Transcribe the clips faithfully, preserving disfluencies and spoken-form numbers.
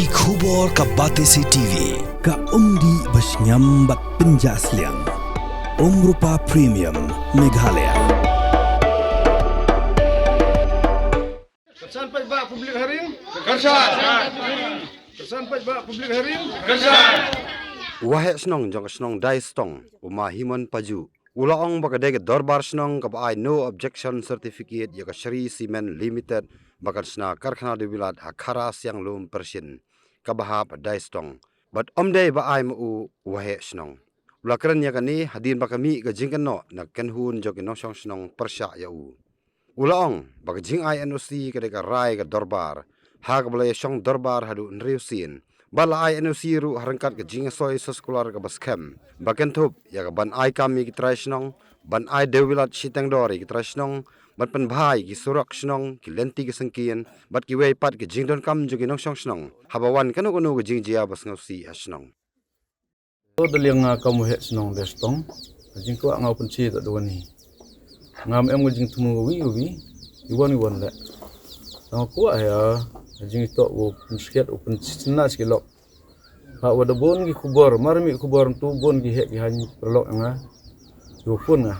Ki khubor ka Batesi T V, ka umdih ba shngiam bad pynjah sliang. Umrupa Premium, Meghalaya. Kasan paidbah public hearing. Kasan. Kasan paidbah public hearing. Kasan. Waheh shnong jong ka shnong Daistong, u Ma Himon Paju, u la ong ba ka dei ka dorbar shnong kaba ai no objection certificate ïa ka Shree Cement Limited ba kan shna karkhana dewbilat ha Khara Sianglum Pershin, kaba hap Daistong, bad ym dei ba ai ma u waheh shnong. U la kren ïa kane hadien ba ka mih ka jingkynnoh na ka kynhun jong ki nongshong shnong pyrshah ïa u. U la ong ba ka jingai N O C ka dei ka rai ka dorbar, ha kaba la ïashong dorbar haduh hynriew sien, bad la ai N O C ruh ha ryngkat ka jingsoi soskular kaba skhem ba kynthup ïa ka ban ai kam ïa ki trai shnong, ban ai dewbilat shiteng dor ïa ki trai shnong, ban pynbha ïa ki surok shnong, ki lynti ki syngkien, bad kiwei pat ki jingdonkam jong ki nongshong shnong haba wan kano kano ka jingjia ba sngewsih ha shnong. To da liang nga kam u waheh shnong Daistong, ka jingkwah nga u pynshai ta da wan hi. Ngam em ka jingthmu ka wi ka wi, i wan i wan leh. Tang kwah ïa ka jingitoh u pynskhiat u pynshna shi lok. Ha wa da bun ki khubor, mar mih khubor tu bun ki heh ki haiñ paralok ïa nga. Ïa u phone nga,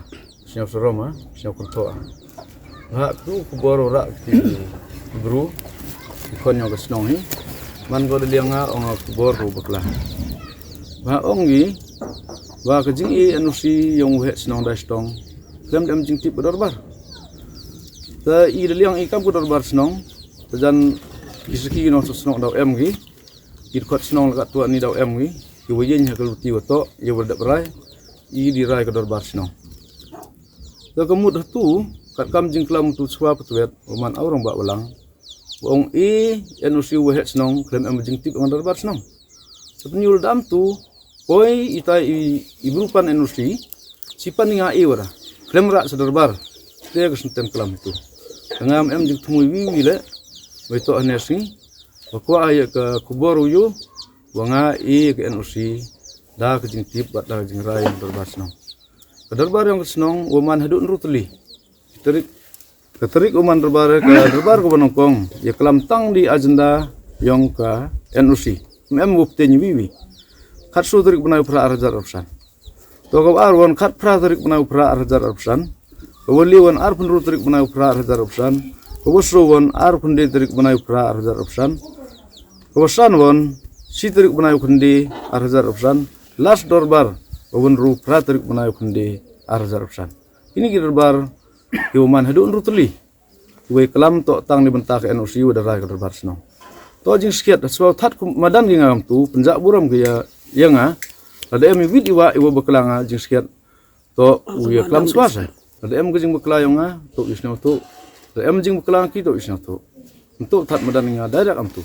sñiaw sarom, ah, sñiaw kyntoh, ah. Ba tu khubor u rah ki bru, ki khon ïa ka shnong hi. Man ko da liang nga ong nga khubor ko bakla. Ba ong ngi, ba ka jing i N O C ïong u waheh shnong Daistong, khlem da em jingtip ka dorbar. Ta i da liang i kam ka dorbar shnong, ta jan ki saki ki nongshong shnong daw em ngi. Ki dkhot shnong la katto katne daw em ngi, ki wa ïeng ha ka luti wa toh, ïa wa dep rai, i di rai ka dorbar shnong. Ka ka mut hatu, kat kam jingklam tu chwa patwet, wa man au rong ba walang. Wa ong i, N O C u waheh shnong, khlem em jingtip ïong dorbar shnong. Sa pynïul dam tu, poi i tai i, i bru pan N O C, chi pan i nga i wara, khlem rah sa dorbar, te ka sntem klam tu. Ka ngam em jingthmu wi wi le, wa i toh hane sngi, wa kwah ïa ka khubor u yu, wa nga i ka N O C, da ka jingtip bad da ka jingrai ïong dorbar shnong. Ka dorbar ïong ka shnong, wa man haduh hynru tylli. Tarik, ka tarik wa man dorbar, ka dorbar ka wa nyngkong, ïa klam tang di agenda ïong ka N O C. Em wa pteng wi wi. Khatsaw tarik bnai u Phra ar hajar arphew san. To ka wa ar wan khatphra tarik bnai u Phra ar hajar arphew san. Ka wa li wan arphew hynru tarik bnai u Phra ar hajar arphew san. Ka wa saw wan arphew hynde tarik bnai u Phra ar hajar arphew san. Ka wa san wan shi tarik bnai u Khyndai ar hajar arphew san. Last dorbar ka wa hynru phra tarik bnai u Khyndai ar hajar arphew san. Kini ki dorbar ki wa man haduh hynru tylli. Wei klam toh tang ni bynta ka N O C wa da rai ka dorbar shnong. To jingskhiat, shuwa u that kum madan ki ngam tu, pynjah burom ki ïa, ïa nga. Lada em i wit i wa, i wa bakla nga jingskhiat. To u ïa klam shuwa sa. Lada em ka jingbakla ïong nga, to i sngewthuh. Lada em jingbakla ki, to i sngewthuh. Ntu that madan nga direct am tu.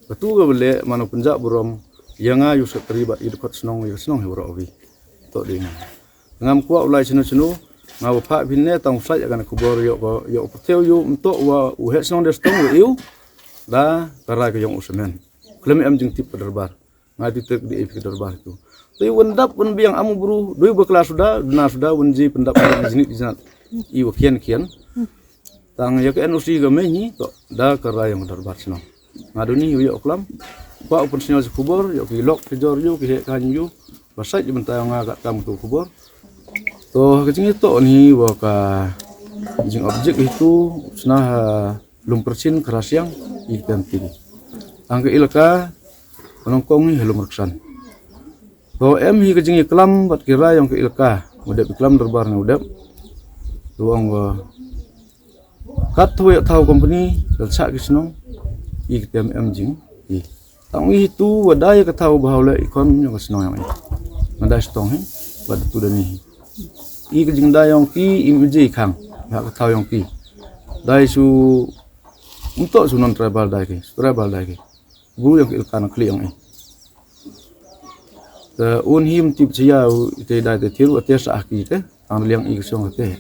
Katu ka bele mano pynjah burom ïa nga ïa u sekretari bad i dkhot shnong ïa ka shnong hi waroh wi. To di nga. Ngam kwah u lai chinu chinu, nga wa phah phin ne tang u sait ïa kane khubor ïoh ko, ïoh u pyrthei ïoh mynto wa u heh shnong Daistong wa ïoh da ka rai ka ïong u semen. Khlem em jingtip ka dorbar. Nga ti tek di ep ka dorbar tu. Te wan dap wan biang am u bru, doi bakla suda, duna suda, wan ji pyndap wan jinit jinat. I wa khian khian. Tang ïa ka N O C ka mei hi, to da ka rai ïong ka dorbar shnong. Nga duni ïoh klam. Kwah u pynsngew sa khubor, ïoh ki lok ki jor ïoh ki heh ka ïoh. Ba sait di bynta ïong nga kat kam tu khubor. To ka jingïatoh ni wa ka jing object itu sna ha Lumpersin Kharasiang i tem ti. Ang ka ilaka Nongkong ni ha Lumrksan. To em hi ka jingïaklam bad ki rai ïong ka ilaka. Wa dep klam dorbar ne wa dep. To ong wa kat tu ïa thaw company, dal chah ki shnong, i ka tem em jing, i. Tang i tu wa dai ka thaw bahaw le i khon ïong ka shnong ïong i. Nga dai shtong hi, bad tu da ni hi. I ka jingdai ïong ki, i mjei khang, ha ka thaw ïong ki. Dai su, mynto su non tribal dai ki, su tribal dai ki. Bu ïong ki ilkan kli ïong i. Te un him tip sia u te dai te thiru te sa ki te. Ang liang i ka song te.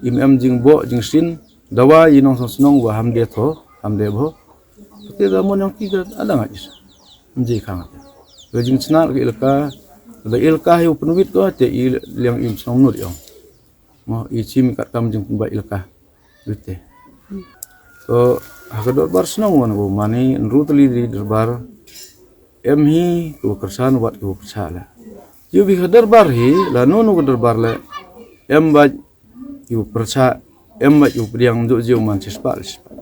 Im em jingboh jingshin. Dawa i nong song snong wa hamde tho, hamde bo. Te da mon ïong ki te ada nga is. Mji khang te. Ka jingsnar ka ilaka. Da ilaka hi u pynwit ko te i liang im song nud ïong. Mo i chim kat kam jingpynba ilaka. Wit te. To Ha ka dorbar shnong wan ko mane nru tali di dorbar. Em hi ko kersan wat ko kersa la. Yo bi ka dorbar hi la nunu ko dorbar la. Em bat yo persa em bat yo pediang duk yo man sispa sispa.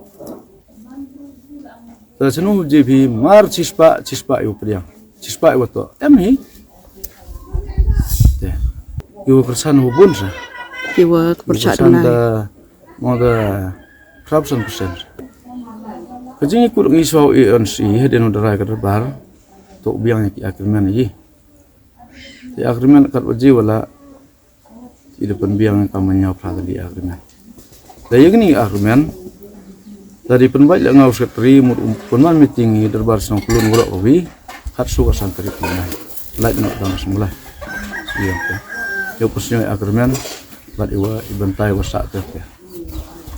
Ta senu je bi mar sispa sispa yo pediang. Sispa yo to. Em hi. Te. Yo kersan hubun sa. Ki wa Yo kersa persa persa dunai. Da Mong da corruption percent. Ka jingikut ngi swaw A N C hadien u darai ka dorbar. To biang ki agreement yi. Ki agreement kat waji wala. Ida pen biang ka manya pra di agreement. Da yagni agreement. Dari penbait la ngau secretary mut um penman meeting yi dorbar song pelun ngurok kawi. Hat su ka santri penman. Lait nak dang semula. Iya. Yo persiang agreement. Bat iwa ibentai wa sa te.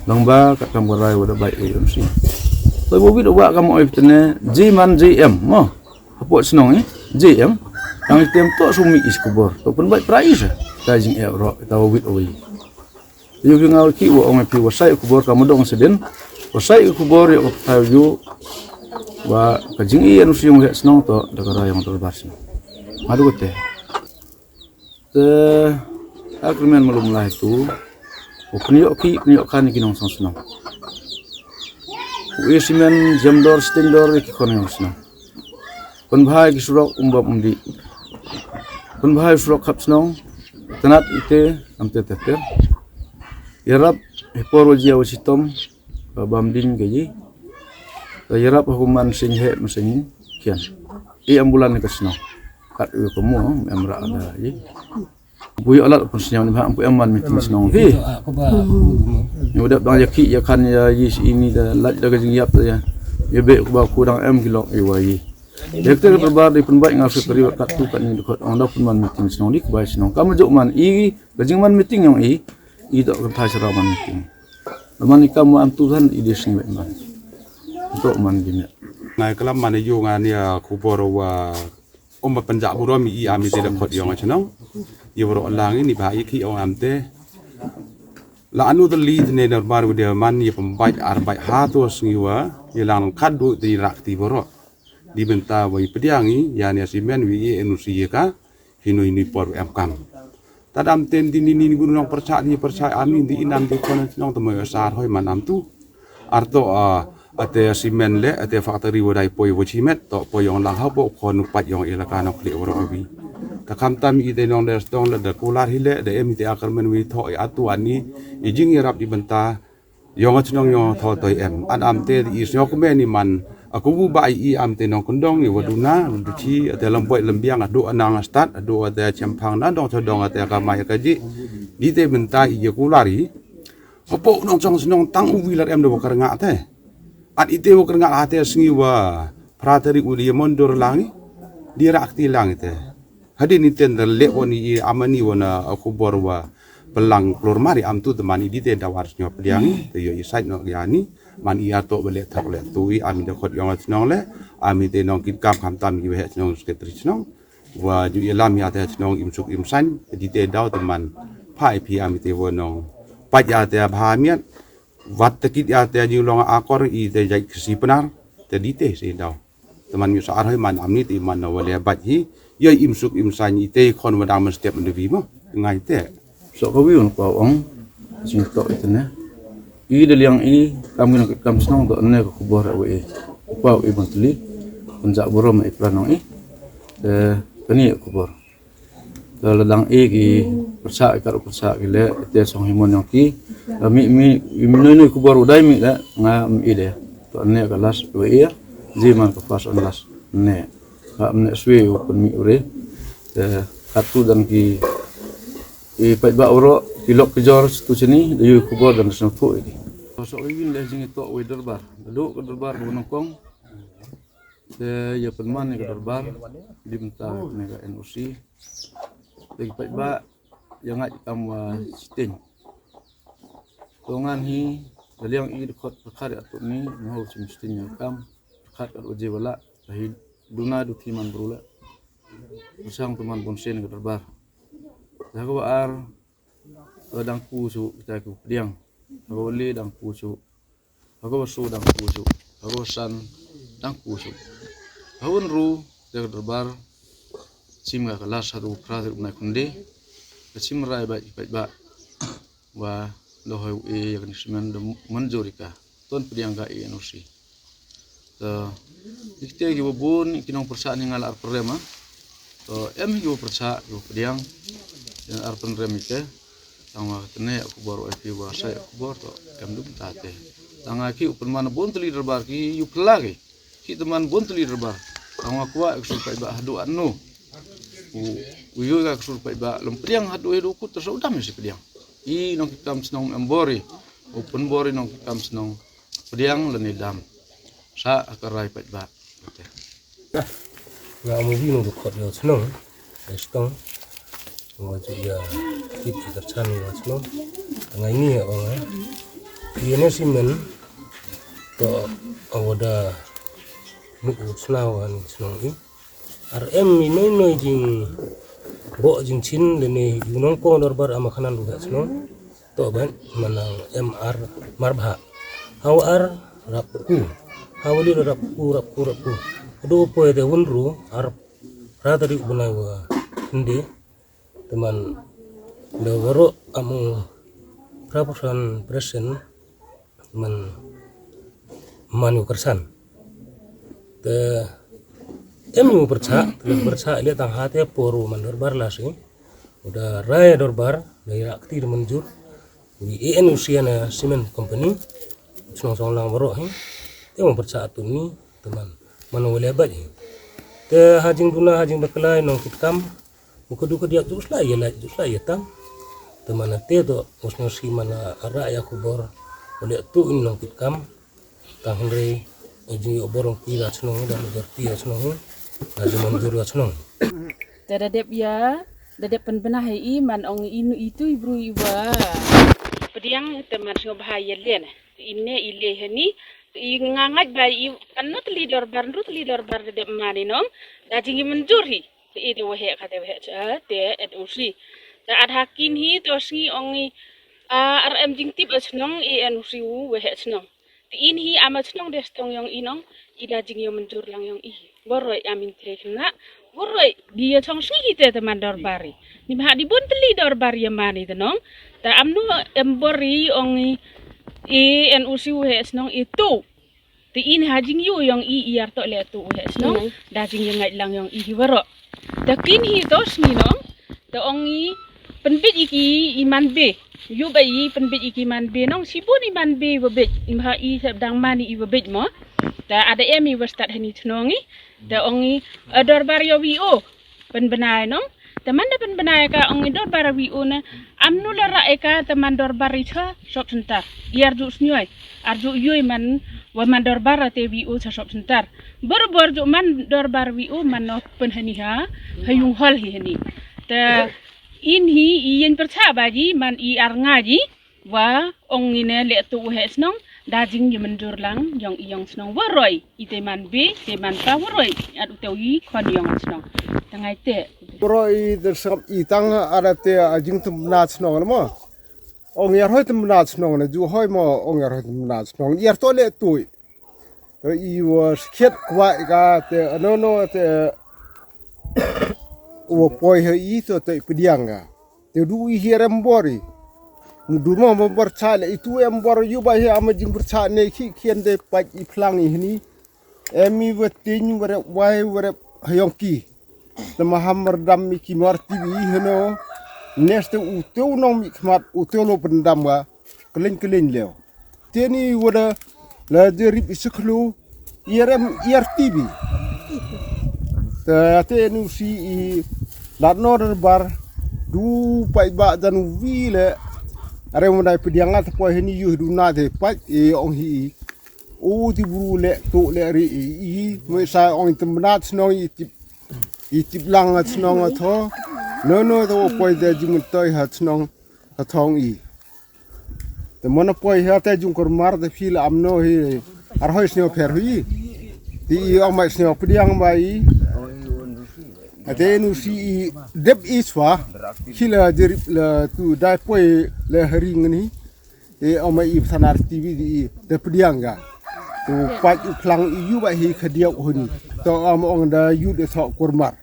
Lang ba kat kam warai wa da bai A M C. Bai wa wit wa kam oi pitene J man J M mo. Hapo senong eh J M. Yang item to sumi is kubor. To pun bai prai sa. Ta jing eh ro ta wa wit oi. Yu bi ngau ki wa ong pi wa sai kubor kam dong sedin. Wa sai kubor yo ka yu wa ka jing i anu siung he senong to da ka rayong terbar senong. Madu te. Te agreement malum lai tu. U kniok ki kniok kan ki nong song senong. U isimen jam dor sting dor ki kon nong senong. Pun bahai ki surok umbap umdi. Pun bahai surok kap senong. Tenat ite am te te te. Yarap hipor wajia wasitom. Ba bam ding ka yi. Ka yarap hukuman sing he masing kian. I ambulan ka senong. Kat u kamu em ra da yi. Bui alat pun senyam ni ba ampu eman meeting senong hi. Ni udah bang ya ki ya kan ya yi si ini da lat da ka jing yap da ya. Ya be ku ba ku dang em ki lok i wa yi. Director berbar di penbaik ngal sekretari kat tu kat ni dukot ong da pun man meeting senong di kebai senong. Kamu jok man i ka jing man meeting yong i i dok kan thai sera man meeting. Laman i kamu am tu san i di sing wek man. Dok man di nek. Ngai kelam man i yung an ya kubor wa Om ba penjak burom i ami te da khot yong a chnong. Ye bro lang ini ba i ki ong am te. La anu te li ne da bar u de man ye pembaik ar baik ha to sngi wa ye lang khat du te rak ti bro. Di benta wa i pediang i ya ne simen wi ye enu si ye ka hinu hinu por em kam. Tadam ten di ni ni gunong percha di percha ami di inam di kono chnong te mo sar hoi man am tu. Arto a ate simen le ate factory wadai poi wachimet to poi yong lang habo kon pat yong ilaka nok le waro abi. Takam tam i de nong de stong le de kular hile de em i te akermen wi tho i atu ani i jing i rap di benta yong a chnong yong tho toi em an am te i snyok me ni man aku bu ba i am te nong kundong i waduna duchi ate lamboi lambiang adu anang stad adu ate chempang na dong chodong ate kamai kaji di te benta i je kular i Hapoh nongchong shnong tang u wilar em da wa kyrngah te. At ite wa kyrngah ha te sngi wa phra tarik u di mondor langi. Di rak ti langi te. Hadin iten da leh wa ni i amani wa na khubor wa pelang klur mari am tu te mani di te da war snyo pdiang te yo i sait no ya ni man i ato ba leh thok leh tu i ami da khot yong shnong le ami te nong kit kam kham tam i wa he shnong sekretari shnong. Wa ju ïalam ïa te chnong im suk im sain, te di te daw te man. Pha i phi am i te wa nong. Pat ïa te bha miat. Wat te kit ïa te ju long akor i te jait kesi penar. Te di te se daw. Te man mi sa ar hoi man am ni te man na wa le bat hi. Ïa im suk im sain i te khon wa dang man step ndewi mo. Ngai te. Sok ka wiun pa ong. Sing tok i te ne. I de liang i kam gina kam snong to ne ka khubor awe i. Pa i ban tli. Penjak burom i pranong i. Te kani khubor. Te ladang i ki persa i kar persa ki le te song himon yang ki. Mi mi mi noi noi khubor udai mi le nga mi i de. To ne ka las we i. Ji man ka pas on las. Ne. Ka ne swe u pun mi ure. Te katu dan ki I pait ba uro ki lok ki jor stu chini da yu kubor dan sna thu i. Pasok i win le jing i tok wei derbar. Da duk ka derbar ba nongkong. Te ya penman ni ka derbar di benta ne ka N O C. Te ki pait ba ya ngat kam wa siting. Tongan hi da liang i dkhot perkhat ya tok ni nahau sim siting ya kam perkhat ka uji wala. Tahi duna du thiman brula. Masang tuman bonsen ka derbar. Jaga wa ar dang ku su kita ku pediang. Jaga wa le dang ku su Haba shu dang ku shu, haba san dang ku shu. Haba nru da ka dorbar, chim ka la sa du pra du nai kunde, ka chim rai ba ba ba wa lo hoi e ya kan simen da manjurika ton pdiang ka E N O C. Te ikte ki bun ki nong persa ni ngal ar perema. To em ki persa ki pdiang yang ar penrem ite. Tang wa tene aku bor wa pi wa sai aku bor to em dum tate. Tang wa ki upen mana bun teli derbar ki yu pelagi. Ki teman bun teli derbar. Tang wa kuwa ek sur pai ba hadu anu. U u yu ga sur pai ba lem pdiang hadu hadu kut tersa udam si pdiang. I nong ki kam senong em bori. Upen bori nong ki kam senong pdiang leni dam. Sa ka rai pai ba. Nga mo bi no do khot yo chnong. Estong. Ngo ju ya kit ki terchan yo chnong. Ngai ni ya ong. Ye ne simen to awoda nuk u chnaw an chnong i. Ar em i noi noi jing bo jing chin de ne yu nong kong dorbar ama khanan du chnong. To ban manang em ar mar bha. Hau ar rap ku. Hau li rap ku rap ku rap ku. Do poi de unru ar ra tari bunai wa hinde. Teman de waro amu prapusan presen man manu kersan. Te em yu percha, te percha ile tang hate poru man dorbar lasi. Uda raya dorbar da ira kti manjur. Wi E N O C na cement company. Chnong song lang waro hi. Te mo percha tu ni teman. Manu wale bat hi. Te hajing duna hajing bekelai nong kitkam. Muka duka diak ju slai ya lai ju slai ya tam. Teman te to usno si mana ara ya kubor. Wale tu in nong kitkam. Tang hynrei, eh, jingïoh bor ong ki la chnong, da majority la chnong, da jingmanjur la chnong. Te da dep ïa, da dep pynbna ha i man ong inu itu i bru i wa. Pdiang te man sngewbha ïa len. Te ine i le hani, te i nga ngait ba i anno tli dorbar, nru tli dorbar da dep mani nong, da jingmanjur hi. Te i te waheh ka te waheh cha, te et usi. Te at hakin hi, to sngi ong i, a, ar em jingtip a chnong, i en usi u waheh chnong. Te in hi ama chnong de stong yong inong, i da jing yong menjur lang yong i. Boroi amin te kena, boroi di ya chong sngi hi te te man dorbar i. Ni bah di bun teli dorbar ya mani te nong. Te amnu em bor i ong i, i en usi u he chnong i tu. Te in ha jing yu yong i i ar to le tu u he chnong. Da jing yong ngait lang yong i hi waro. Te kin hi to sngi nong. Te ong i pynbit i ki i man be. Yu ba i pynbit i ki man be nong sibun i man be ba bit. I mha i sep dang man i ba bit mo. Te ada em i ba stad hani chnong i. Te ong i, eh, dorbar yo wi o. Pynbnai nong. Te man da pynbnai ka ong i dorbar wi o na. Amnu la ra eka te man dorbar i cha sop sentar. I arju snioi. Arju yoi man wa man dorbar te wi o cha sop sentar. Bor bor ju man dorbar wi o man no pynhani ha. Ha yung hol hi hani. Te in hi i yen percha ba ji man i ar nga ji. Wa ong i ne le tu u he chnong. Da jing i menjur lang yong i yong chnong waroi. I te man be, te man pa waroi. At u te u i khon yong chnong. Tangai te. Waroi te sngap i tang ada te a jing tem na chnong mo. Ong yar hoi tem na chnong ne ju hoi mo ong yar hoi tem na chnong. Yar to le tu. Te i wa skhet kwah i ka te, no, no, te, wa poi ha i to, te i pdiang ka. Te du i hi rem bor i. Mu du mo mo bor cha le, i tu em bor yu ba hi ama jing bor cha ne khi khian de pach i phlang i hni. Em i wa tin, wa rep wai, wa rep ha yong ki. Te ma ham mar dam i ki mar ti bi i hno. Nes te u te u nong mi khmat, u te u lo pendam ka. Keleng keleng leo. Te ni wada la jerip i sekhlu, i rem i ar ti bi. Te te nu si i la no der bar, du pai ba dan wi le. Are mo dai pdiang at poi hini yu du na te pai i ong hi i. O ti bru le to le ri i i mo sa ong tem na chnong i tip, i tip lang a chnong a tho. No no to poi de jimun toi ha chnong a thong i. Te mona poi ha te jung kor mar te phi la am no hi. Ar hoi sneo pher hui. Ti i ong mai sneo pdiang ba i. Ate nu si i dep i swa. Khi la jerip la tu dai poi le hari ngani. E, ong ma i psanar T V di i da pdiang ga. Tu pat u klang i yu ba hi khadiau huni. To am ong da yu de sok kurmar.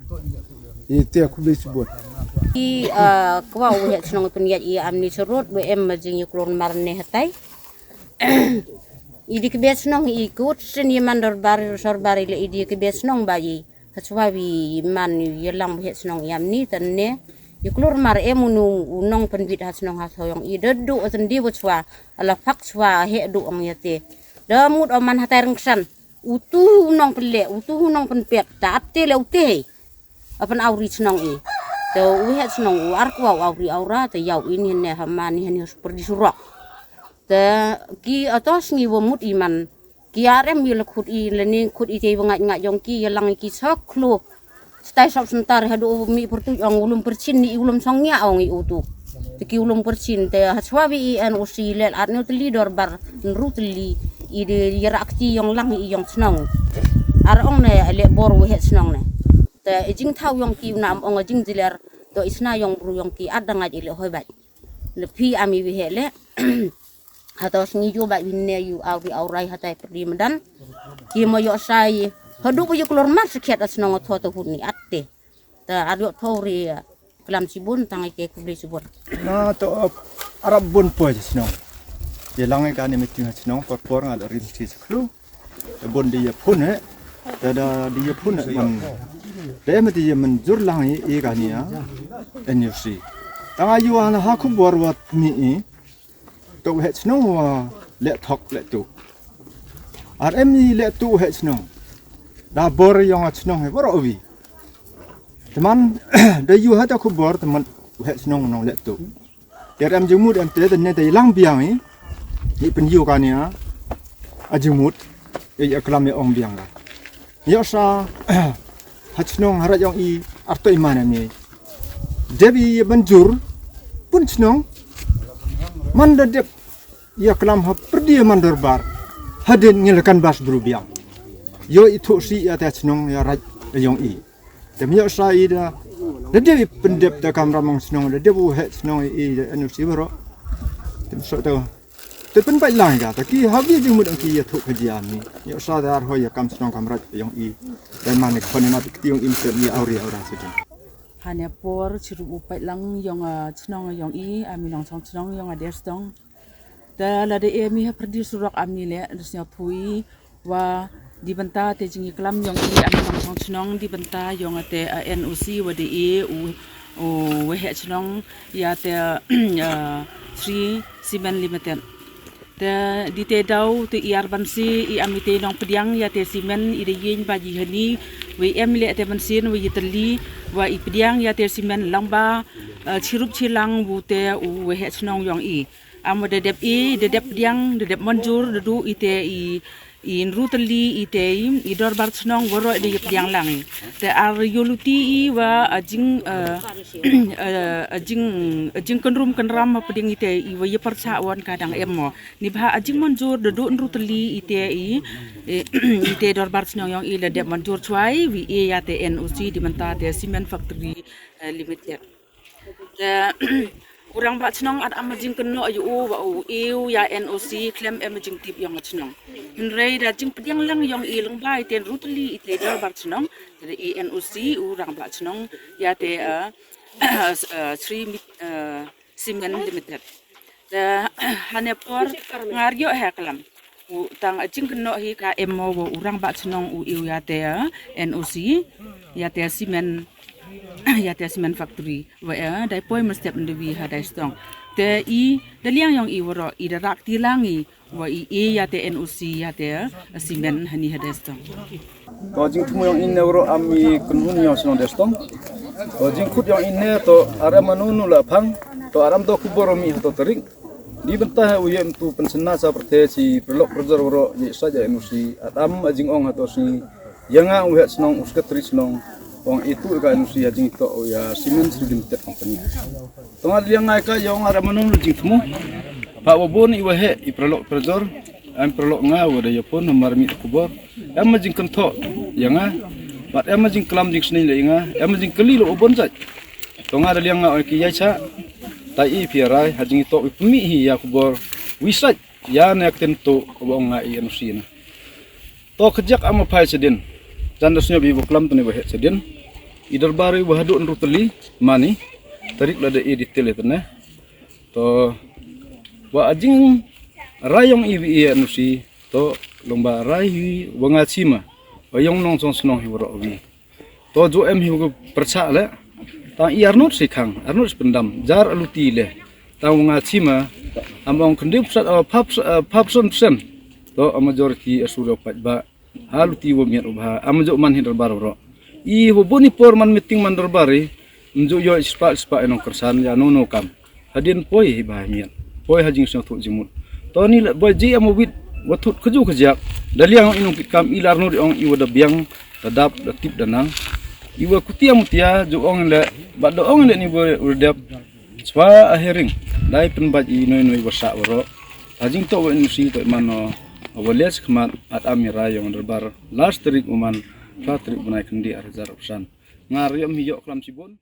E, te khubis bot. I, ah, kwa u hek snong pynjat i amni serut, be em ma jing yu klon mar ne hatai. I di kebet snong i kut sen i mandor bar, sor bar i le i di kebet snong ba i. Hachwa wi man i lang bu hek snong i amni tan ne. I klor mar em unu u nong pynbit ha snong ha soyong i dedu o tendi bu chwa. Ala fak chwa hek du ong yate. Da mut o man hatai rengsan. Utu u nong pynle, utu u nong pynpek. Ta ate le ute. Apan awri snong i. Te u hek snong u ar kwa u awri awra te yau i ni ne ha man ni ne super di surok. Te ki atos ngi wa mut i man. Ki arem i la khut i la ning khut i te i ba ngaj ngaj jong ki i lang i ki sok klo. Stai sok sentar hadu mi pertu ong ulum perchin ni ulum song nya ong i utu. Te ki ulum perchin te hachwa wi i N O C le at nu teli dorbar nru teli i de i rak ti yong lang i yong snong. Ar ong ne le bor wi hek snong ne. Te i jing thau yong ki u nam ong i jing diler to i sna yong bru yong ki at da ngaj i le hoi bai. Le phi ami wi hek le. Hatos ngi yu ba wi ne yu awri awrai hatai perdi medan. Ki mo yo sai. Hadu bu yu klor mar sekhet as nong tho to huni atte. Ta adu tho ri klam sibun tang ike kubli sibun. Na to arab bun poi snong. Ye lang ka ne meeting snong por por ngal rim si seklu. Bun di ye pun eh. Da da di ye pun eh man. Da me di ye men jur lang i i ka ni ya. N U C. Tang ayu ana ha khubor wat mi i. To hek snong wa le thok le tu. Ar em ni le tu hek snong. Da bor yong a snong he bor ovi. Teman da yu ha ta khubor teman hek snong nong le tu. Ter em jumut em te ne te lang biang i. Ni pen yu ka ni a. A jumut. I a klam i ong biang ka. Yo sa ha chnong ha rajong i arto i man ni. Dep i ban jur pun chnong man da dep ya klam ha perdi man dorbar hadin ngi la kan bas bru biang. Yo i thu si ya ta chnong ya raj yong i. Tem yo sa i da da dep i pendep da kam ramang chnong da dep u he chnong i da anu si baro. Tem so to. Te pynbait lang ïa ta ki ha ki jingmut ang ki ïathuh ka jia ni. Ïa sa dar hoi ïa kam shnong kam raj yong i. Dei man ne khon na ti yong i msem ïa awri awra sedeng. Hane por chirup u pait lang yong a chnong yong i a mi nong chong chnong yong a der sdong. Te lada e mi ha pyrdi surok a mi le da sñiawpui wa di bynta te jingïaklam yong i a mi nong chong chnong di bynta yong a te a N O C wa de e u u waheh chnong ïa te a Shree Cement Limited. Te di te daw te i ar bansi i am i te nongpdiang ïa te cement i de ïeng ba ji hani wei em le te bansin wei i teli wa i pdiang ïa te cement lang ba chirup chilang wu te u waheh chnong yong i. Am da dep i da dep pdiang da dep manjur da du i te i i nru teli i te i dorbar chnong waro i de i pdiang lang i. Te ar yoluti i wa a jing a jing a jing kynrum kynram ma pdiang i te i wa i pyrchah wan ka dang em mo. Ni bha a jing manjur da du nru teli i te i i te dorbar chnong yong i la dep manjur chwai wi i ïa te N O C di mynta te cement factory limited. Te u rangbah chnong at am jingkynnoh ïa u wa u ïa N O C khlem em jingtip yong chnong. Hynrei da jingpdiang lang yong i lyngba i te nru teli i te dorbar chnong te i N O C u rangbah chnong ïa te Shree Cement Limited. Te hane por ngar ïoh he klam u tang a jingkynnoh hi ka em mo wa u rangbah chnong u ïa te N O C ïa te cement ïa te cement factory wa e dai poi mynstep ndewi ha dai stong. Te i da liang yong i waro i da rak ti lang i wa i e ïa te N O C ïa te cement hani ha dai stong. To jingthmu yong i ne waro am i kynhun yong shnong dai stong. To jingkhut yong i ne to aram anu nu la phang to aram to kubor mi ha to tarik. Di bynta he u yem tu pynsna sa pyrthe si prelok prejor waro ye sa ja N O C at am a jingong ha to si. Ïa nga u heh chnong u sekretari chnong ong itu ka N O C ha jingito u ïa cement Shree Limited company. Tong ad liang ngai ka ïa ong ara manung lu jingthmu. Pha wa bun i wa heh i pralok prajor. Am pralok nga wa da ïa pun namar mi kubor. Em ma jingkynthoh ïa nga. Bad em ma jingklam jingsneng ïa nga. Em ma jingkylli lu wa bun jait. Tong ad liang nga ong ki ïa cha. Tai i phi rai ha jingito i pynmih hi ïa kubor. Wi sait, ïa ne ktien to ba ong nga i N O C na. To khajak ama phai sedin. Jan da sñiaw bi ba klam tani ba heh sedin. I darbar i ba haduh nru tali mani. Tarik lada i di tele tane. To wa ajing rayong i wi i N O C. To long ba rai hi wa nga chima. Wa yong nong song snong hi wa ro wi. To ju em hi wa pyrchah le. Tang i arnot si khang, arnot si pyndam. Jar aluti le. Tang wa nga chima. Am ong khyndiw psat, uh, phap, uh, phap son psen. To a majority a suryo pat ba. Ha luti wa miat u bha. Am ju man hi darbar ro. I wa buni por man meeting man darbar i. Mju yo ispa ispa inong kersan ya no no kam. Hadien poi hi ba miat. Poi ha jingsñiawthooh jingmut. To ni la boi ji am wit wa thut kaju kajak. Da liang inong kit kam i lar no ri ong i wa da biang da dap da tip da nang. I wa kutia mutia ju ong le ba da ong le ni wa u dep. Swa a hering. Dai pynbait i noi noi wa sa wa ro. Ha jingto wa N O C to i man no. Wa les khmat at am i rayong darbar. Last tarik u man. Sa tarik bunai kendi ar hajar usan. Nga riam hi yo klam sibun.